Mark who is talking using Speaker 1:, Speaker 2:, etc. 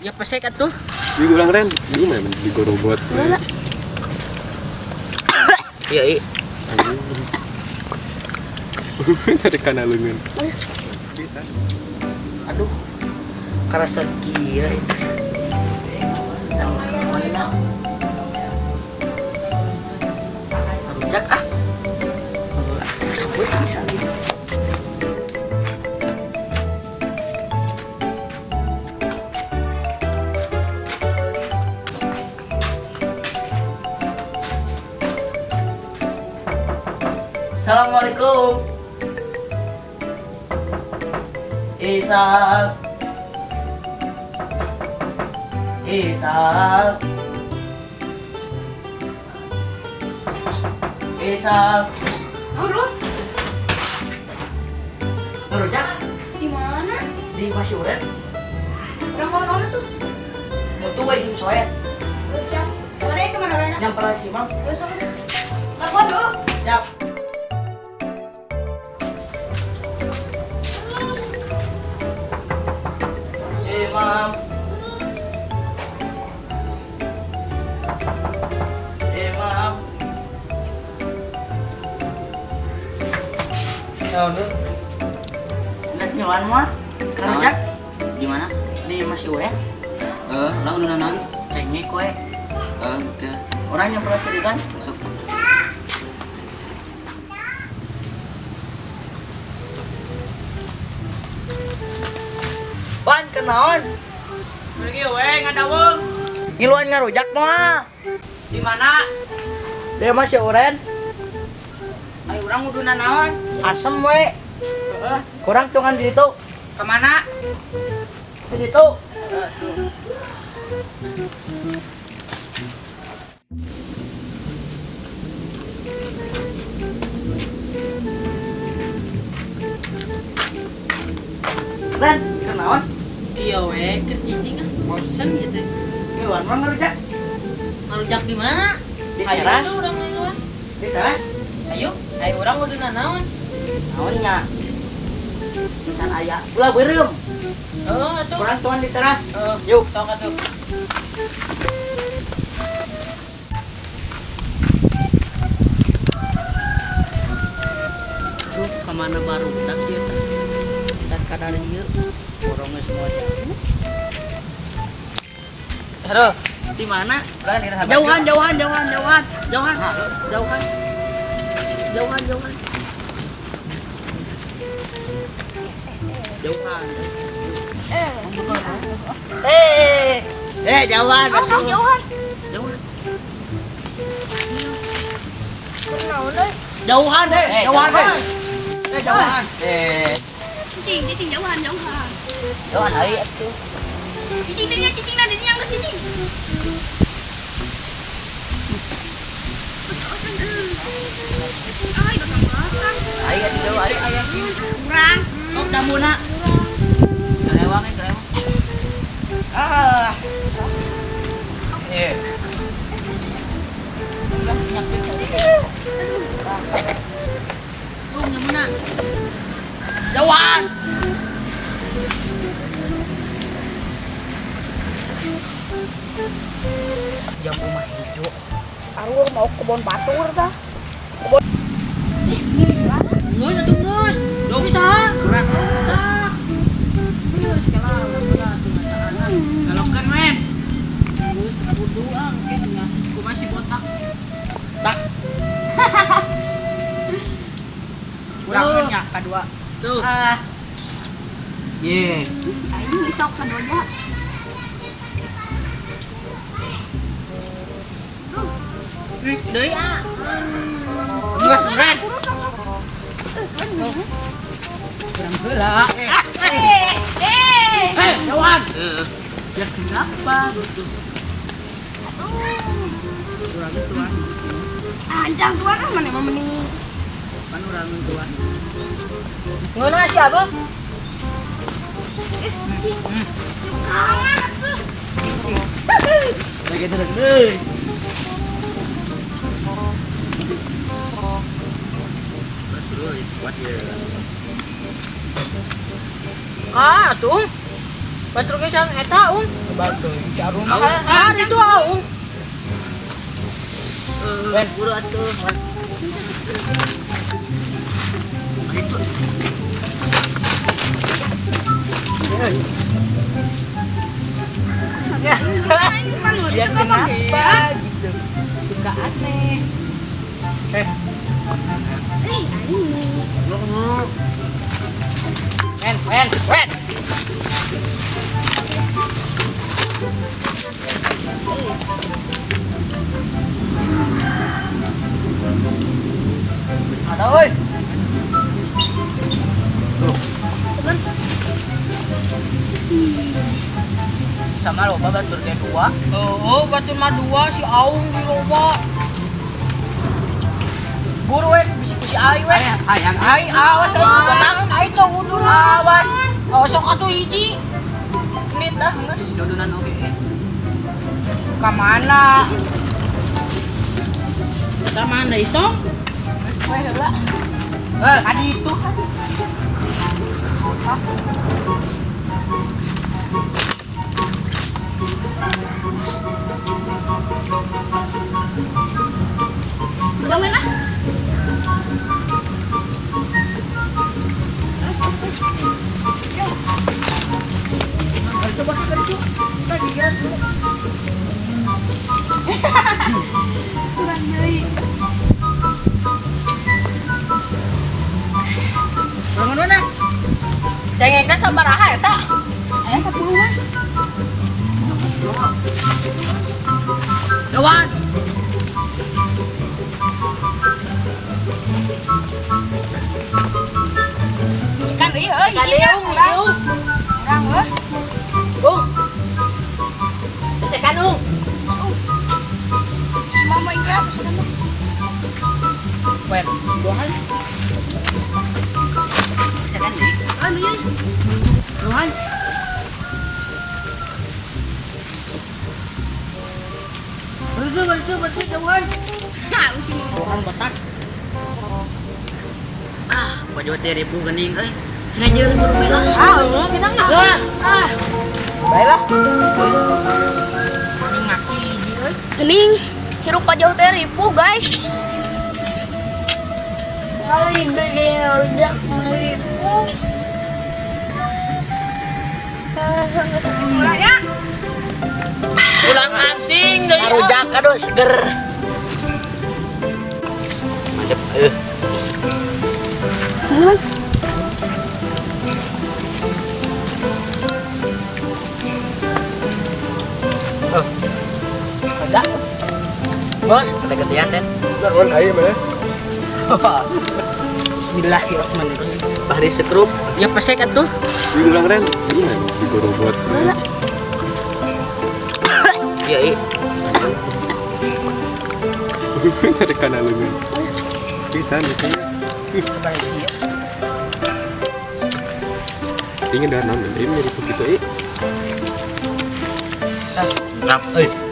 Speaker 1: Ya pesek atuh.
Speaker 2: Di ulang Ren, di mana di gorobot.
Speaker 1: Iya, iya.
Speaker 2: Dari kana leungeun.
Speaker 1: Aduh. Karasa kieu. Rujak ah. Sampai sih bisa lagi. Assalamualaikum. Isal. Isal. Isal.
Speaker 3: Halo,
Speaker 1: Ngerujak
Speaker 3: di mana?
Speaker 1: di Masih Uren.
Speaker 3: Orang mana tuh?
Speaker 1: Mutu we jeung coet.
Speaker 3: Siap. Kemana ya kemana Lena?
Speaker 1: Nyamper si Mang.
Speaker 3: Sok. Lakuan dulu.
Speaker 1: Siap. Imam. Imam. Naon lu? Nek nyuan mah? Kerja
Speaker 4: Di mana?
Speaker 1: di Masih Uren.
Speaker 4: Orang udah naon?
Speaker 1: Cengek we.
Speaker 4: Gitu.
Speaker 1: Orang nyamper si Ridan.
Speaker 4: Masuk.
Speaker 1: Wan kenaon?
Speaker 5: Pergi we ngadaweng.
Speaker 1: Ngiluan ngarujak mah.
Speaker 5: Di mana?
Speaker 1: Dia Masih Uren.
Speaker 5: Ayo urang nguduna naon?
Speaker 1: Asem we.
Speaker 5: Heeh.
Speaker 1: Kurang tungan di ditu.
Speaker 5: Kemana?
Speaker 1: Di ditu. Ren, kenaon?
Speaker 5: Iya we, keur cicing ah, bosen gitu.
Speaker 1: Ngiluan mah ngarujak.
Speaker 5: Ngarujak di mana?
Speaker 1: Di teras.
Speaker 5: Ayo urang ngiluan.
Speaker 1: Di teras.
Speaker 5: Ayo, ayo urang nguduna naon?
Speaker 1: Naon nya? Can aya. Ulah beureum.
Speaker 5: Heeh, atuh.
Speaker 1: Kurang tuan di teras.
Speaker 5: Heeh.
Speaker 1: Yuk.
Speaker 5: Tok atuh.
Speaker 1: Duh, kemana baru tak dia teh? Dan kadar ieu borongnya semua jauh.
Speaker 4: Halo.
Speaker 1: Di mana?
Speaker 4: Urang di teras.
Speaker 1: Jauhan, jauhan, jauhan, jauhan, jauhan, jauhan, jauhan, jauhan, jauhan. Jauhan,
Speaker 3: Oh, jauhan.
Speaker 1: jauhan,
Speaker 3: Kenaon euy?
Speaker 1: jauhan, jauhan, jauhan.
Speaker 3: Cicing, cicing jauhan, jauhan.
Speaker 1: Jauhan, ari atuh.
Speaker 3: Cicing dinya, cicing na dinya geus cicing. Ay, batang-batang.
Speaker 1: Ari atuh, ari.
Speaker 3: Urang.
Speaker 1: Sok damuna.
Speaker 4: Kelewang, kelewang.
Speaker 1: Ah.
Speaker 5: Tuh nyamuna.
Speaker 1: Jauhan. Jambu mah hijau.
Speaker 3: Arur mau kebon batur tah.
Speaker 5: Geus atuh geus. Bisa.
Speaker 1: Kurang.
Speaker 5: Tah. Geus kalah urang atuh ngasaan.
Speaker 1: Kalokeun men.
Speaker 5: Geus kudu ah engke nya.
Speaker 1: Kumaha si botak? Tak. Kurang nya kadua.
Speaker 5: Tuh.
Speaker 1: Ah. Ye.
Speaker 3: Aing isok sadoja.
Speaker 5: Deui ah.
Speaker 1: Geus Ren. Kurang heula. Jauhan. Ya kenapa gitu? Kurang tuan.
Speaker 3: Anjang tuan ah mana mah meni.
Speaker 1: Pan urang tuan.
Speaker 5: Ngeunah si Abah.
Speaker 3: Kangen atuh.
Speaker 1: Lagi terus deui.
Speaker 4: Kuat ya.
Speaker 5: Ah, atuh. Batur ge can eta um.
Speaker 1: Batur jarum.
Speaker 5: Ah, itu aung.
Speaker 1: Wen, buru atuh. Itu.
Speaker 5: Ya kenapa gitu? Suka aneh.
Speaker 1: Wen, wen, wen. Ada woi.
Speaker 3: Seger.
Speaker 1: Sama loba batur ge dua.
Speaker 5: Oh, batur mah dua si Aung di loba.
Speaker 1: Buru wen, bisi ku si ai wen. Ayang ai awas
Speaker 5: Tangan ai teh wudu.
Speaker 1: Awas.
Speaker 5: Oh, sok atuh hiji. Ini tah geus.
Speaker 4: Dodonan oge.
Speaker 5: Ka mana? Ka mana itu?
Speaker 1: Geus we heula. Eh, adi itu.
Speaker 3: Udah main ah.
Speaker 1: Coba ke itu. Kita gigiran dulu.
Speaker 3: Kurang deui.
Speaker 1: Bangun mana?
Speaker 5: Cengekna sabaraha eta?
Speaker 3: Aya 10 mah.
Speaker 5: Kawan.
Speaker 3: Cikan deui heuh hiji
Speaker 5: Kali ung,
Speaker 3: urang.
Speaker 5: ung.
Speaker 3: Urang heuh.
Speaker 5: Ung. Sekan ung.
Speaker 3: Si mama ingkar sekan mah.
Speaker 1: Wen, dohan.
Speaker 4: Sekan deui.
Speaker 3: Anu ieu.
Speaker 1: Dohan. Betul, betul, betul, dohan.
Speaker 3: Nah, lu si mama.
Speaker 1: Dohan botak.
Speaker 4: Ah, baju teh ribu geuning euy. Sengaja buru melah.
Speaker 5: Ah, lu kita enggak.
Speaker 1: Ah. Baiklah.
Speaker 5: Ini ngaki hiji euy.
Speaker 3: Gening, hirup jauh teh ripuh, guys. Kali bikin rujak ripuh. Ya.
Speaker 1: Ulang anting deui. Rujak aduh seger.
Speaker 4: Mantep euy.
Speaker 1: Ada. Bos,
Speaker 4: Gede-gedean Den.
Speaker 2: Naon ai mana?
Speaker 1: Bismillahirrahmanirrahim.
Speaker 4: Bahri sekrup.
Speaker 1: Ya pesek atuh.
Speaker 2: Di ulang Ren, di mana? Di gorobot.
Speaker 4: Iya, iya.
Speaker 2: Dari kana leungeun. Pisan gitu. Ingin dar naon ini mirip gitu eh.
Speaker 4: Mantap euy.